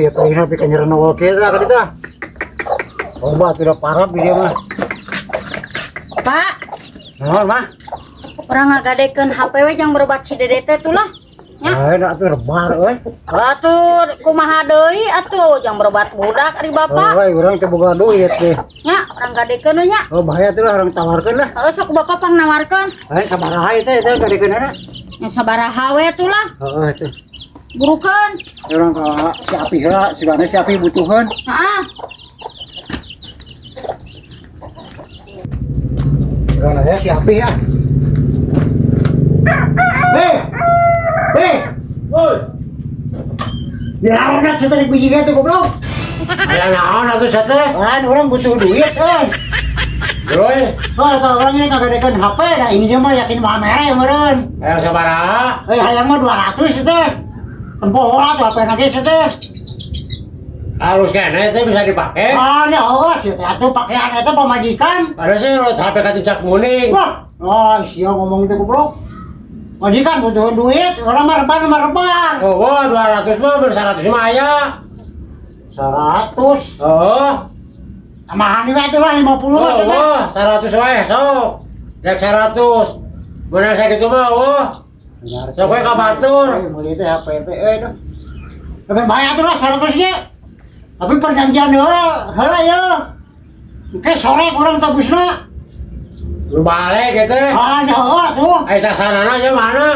Iya teuing tapi kanyerenol kieu tah ka ditu. Obat udah parah dia mah. Pak, Naon mah? Urang ngagadekeun HP we jang berobat si Dede teh tuh lah. Ya. Ah, enak tuh rebar euy. Atuh kumaha deui atuh jang berobat budak ari bapak. Oh, urang teh boga duit teh. Nya, urang gadekeun we nya. Oh, bahaya tuh lah urang tawarkeun lah. Heeh, sok bapak pang nawarkeun. Ayo sabaraha ieu teh teh gadekeunana? Nya sabaraha we tuh lah. Heeh teh. Burukeun. Urang ka si Api heula, sigana si Api butuheun. Heeh. Urang aya si Api ya. Hei! Hei! Woi, Naon atuh tadi biji teh goblok? aya naon atuh sia teh? Kan urang butuh duit euy. Woi, Oh, atau orang ini kagadekeun HP, nah ini mah yakin mah mere meureun. aya sabaraha? Eh, hayang mah 200 teh. Tempo heula tuh HP na ge teh. Halus keneh teh bisa dipake. Ah, nya oh, sih teh atuh pakaian eta pamajikan. Padahal sih urut HP katincak kuning. Wah, oh, sia ngomong itu goblok. Majikan butuh duit, orang mah reban mah reban. Oh, wah, 200 mah ber 100 mah aya. 100. Oh, Tambahan juga atuh lah 50 mah. oh, wah, 100 wae sok. Rek 100. Bener sakitu mah, oh. Sok we ka batur. Meuli teh HP teh euy duh. Tapi bayar atuh lah 100 ge. Tapi perjanjian heula, heula ye. Engke sore kurang tebusna. Lu balik gitu. Ah, nya heula tuh. Ai sasanana nya mana?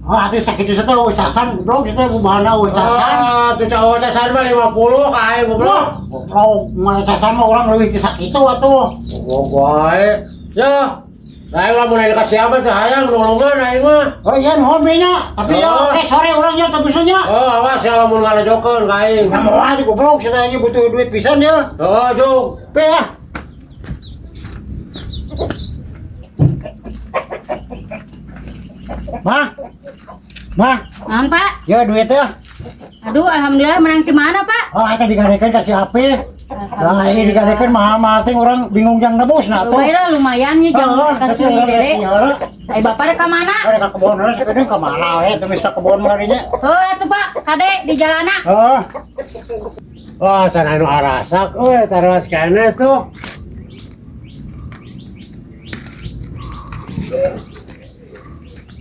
Oh, atuh sakitu teh eueuh casan goblok teh bubahanna eueuh casan. Oh, tuh cowok casan mah 50 ka aing goblok. Wah, goblok, mah casan mah urang leuwih ti sakitu atuh. Goblok wae. Ya. Lah lamun aya ka siapa teh hayang nulungan aing mah. Oh iya nuhun we nya. Tapi ya Oh. oke sore urang nya tebusna nya. Oh, awas ya lamun ngalejokeun ka aing. Nah, moal aja goblok saya nya butuh duit pisan ya. Oh, jung. Pe ya. Mah. Mah, Naon, Pak? ya duit ya. Aduh, alhamdulillah menang di mana, Pak? Oh, eta digadekeun ka si HP. Nah, ini digadekeun mahal-mahal teh urang bingung jang nebus nah tuh. Lumayan lah, lumayan nya jang kasih Dede. Ai bapak rek ka mana? Ada ka kebon heula sakedeung ka mana we teu ka kebon mah dinya. Heuh atuh Pak, kade di jalana. Heeh. Wah, can anu arasak euy, taruh keneh tuh.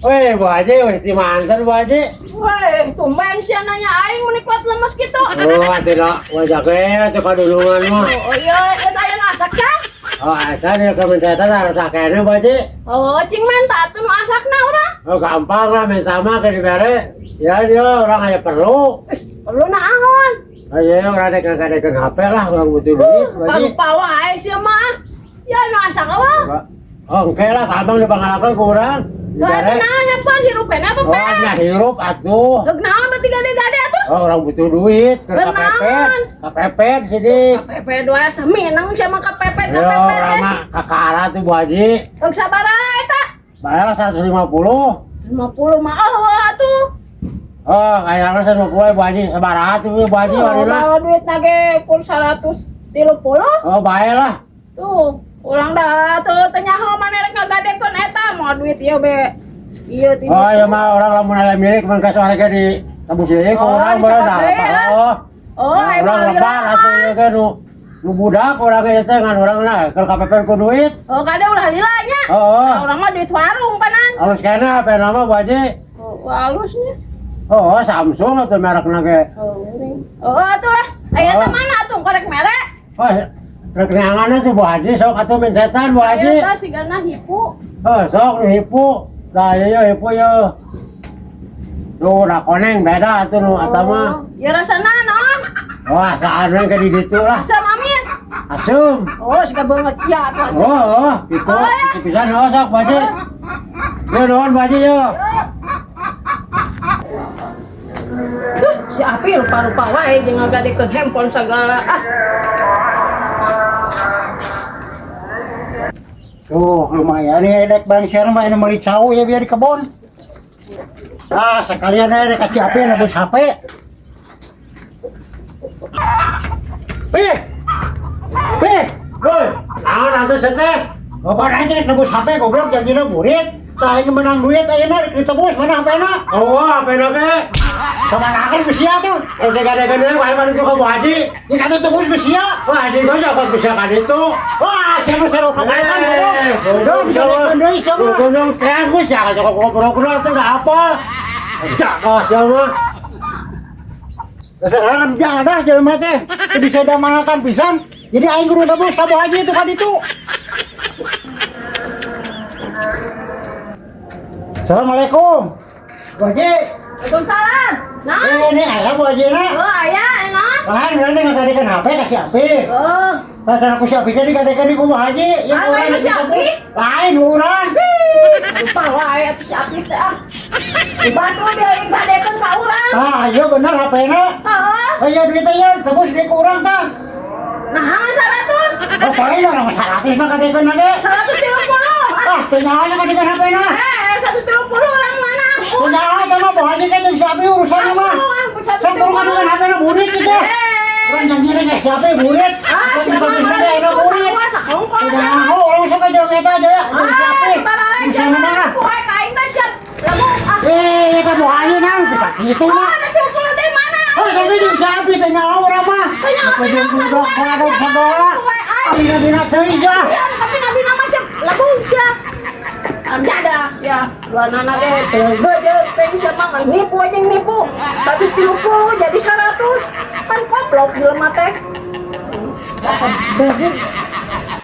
Weh, Bu Haji, weh, di mantan Bu Haji. Weh, tumben sia nanya aing meni kuat lemes gitu. Oh, tidak, wajah kene tuh kadulungan mah. Oh iya, geus aya nu asak can? Oh, eta dia kemencetan arasak kene Bu Haji. Oh, cing menta atuh nu asakna urang. Oh, gampang lah minta mah ke dibere. Ya dia orang aya perlu. Perlu naon? Oh iya, orang ada kagadekeun HP lah, orang butuh duit, Bu Haji. Parupa wae sia mah. Ya nu asak apa? Oh, engke lah, gampang dipangalakeun ku urang. Wah, Dibere. atuh naon handphone hirup keneh apa Oh, pe? nah hirup atuh. Deuk naon berarti gade-gade atuh? Oh, orang butuh duit, ke Benaon? kepepet, kepepet sidik. KPP dua seminang sia mah KPP Yo, KPP. orang mah kakara tuh Bu Haji. Deuk sabaraha eta? Bayar 150. 50 mah oh atuh. Oh, kayaknya 150 Bu Haji, sabaraha tuh Bu Haji Oh, warina. bawa duit nage pun 130. Oh, bayar lah. Tuh, urang dah tuh teu nyaho maneh rek ngagadekeun eta moal duit ieu be. Ieu ti. Oh, ya mah orang lamun aya milik mun ka soalnya di tebus deui ku Oh, urang bae dah. dicopot deui, ah. Oh. Oh, Nah, ai urang mah lebar atuh ieu ge nu budak urang ge teh ngan urang lah keur kepepet ku duit. Oh, kade ulah lila nya. Oh, oh. Nah, urang mah duit warung panan. Halus keneh HP nama Bu Haji. Oh, halusnya. Oh, Samsung atau merekna ge. Oh, uring. Oh, atuh lah. Aya teh Oh. mana atuh korek merek? Oh, rek neangan tuh Bu Haji sok atuh mencetan Bu Haji. Aya teh sigana hipu. Oh, sok nu hipu. Tah ieu hipu ieu. Tuh, nah koneng beda atuh nu eta mah. Oh, ya rasana naon? Wah, saana ke di ditu lah. Asam amis. Asum. Oh, siga banget sia atuh asam. Oh, oh, gitu. Oh, ya. Gitu pisan oh sok Bu Haji. Yo nuhun Bu Haji yo. Duh, si Api rupa-rupa wae jeung ngagadekeun handphone sagala. Ah, Tuh, lumayan nih dek bang share mah ini meuli cau ya biar di kebon. Ah, sekalian aja dek kasih HP nebus HP. Pi. Pi. Woi, naon atuh teh? Bapak aja nebus HP goblok janjina burit. Tah, aing menang duit ayeuna rek ditebus mana HP-na? Oh, HP na ge. Kamanakan ku sia tuh? Eh, digadekeun deui ku aing mah itu ka Bu Haji. Ya kata tebus ku sia. Wah, haji gua nyokot bisa kan itu. Wah, sia mah sarua kabaekan goblok. Goblok digadekeun deui sia mah. Goblok terus ya kalau goblok tuh udah apa? Enggak kau siapa? Dasar haram jadah jelema teh. Teu bisa damanatan pisan. Jadi aing kudu nebus ka Bu Haji itu kan itu. Assalamualaikum. Bu Haji. Waalaikumsalam. Nah, Eh, ini aya Bu Haji na. oh aya enak. Tahan berarti ngagadekeun HP ka si Api. Oh, Tah cara ku si Api teh digadekeun di ku Bu Haji. Yang Ah, urang lain si ditebus. Api? Lain urang. Lupa wae atuh si Api teh ah. Dibantu dia digadekeun ka urang. Tah, iya bener HP-na. Heeh. Oh iya duitnya ya, tebus di ku urang tah. Nah, 100. Oh, tadi orang 100 mah gadekeun ge. 130. Ah, teu nyaho nya gadekeun HP-na. Eh, 130 orang mana? Teu nyaho teh mah Bu Haji teh jeung si Api urusanna mah. Sok buru gadekeun HP-na burit kitu. Eh. Urang janjina ge si Api burit. Ah, Sok siapa ditebus mah ge ayeuna burit. Puasa kongkol Teu siapa? nyaho urang sok jeung eta deui jeung si Api. Ah, baralek Bisa siapa? mana? Poe ka aing teh siap. Lagu ah. Eh, eta Bu Haji nang kita kitu Oh, na. ada 30 deui mana? Oh, sok jeung si Api teh nyaho urang mah. Teu nyaho, teu nyaho, Budak saduana koladog siapa? sagala. Poe aing. Abina-bina teuing sia. Ya, tapi nabi nama siap lagu siap. Jadah siap. Dua nana ge teu gede teh siapa mah nipu aja nipu. 130 jadi 100. Pan koplok jelema teh. Dasar bego.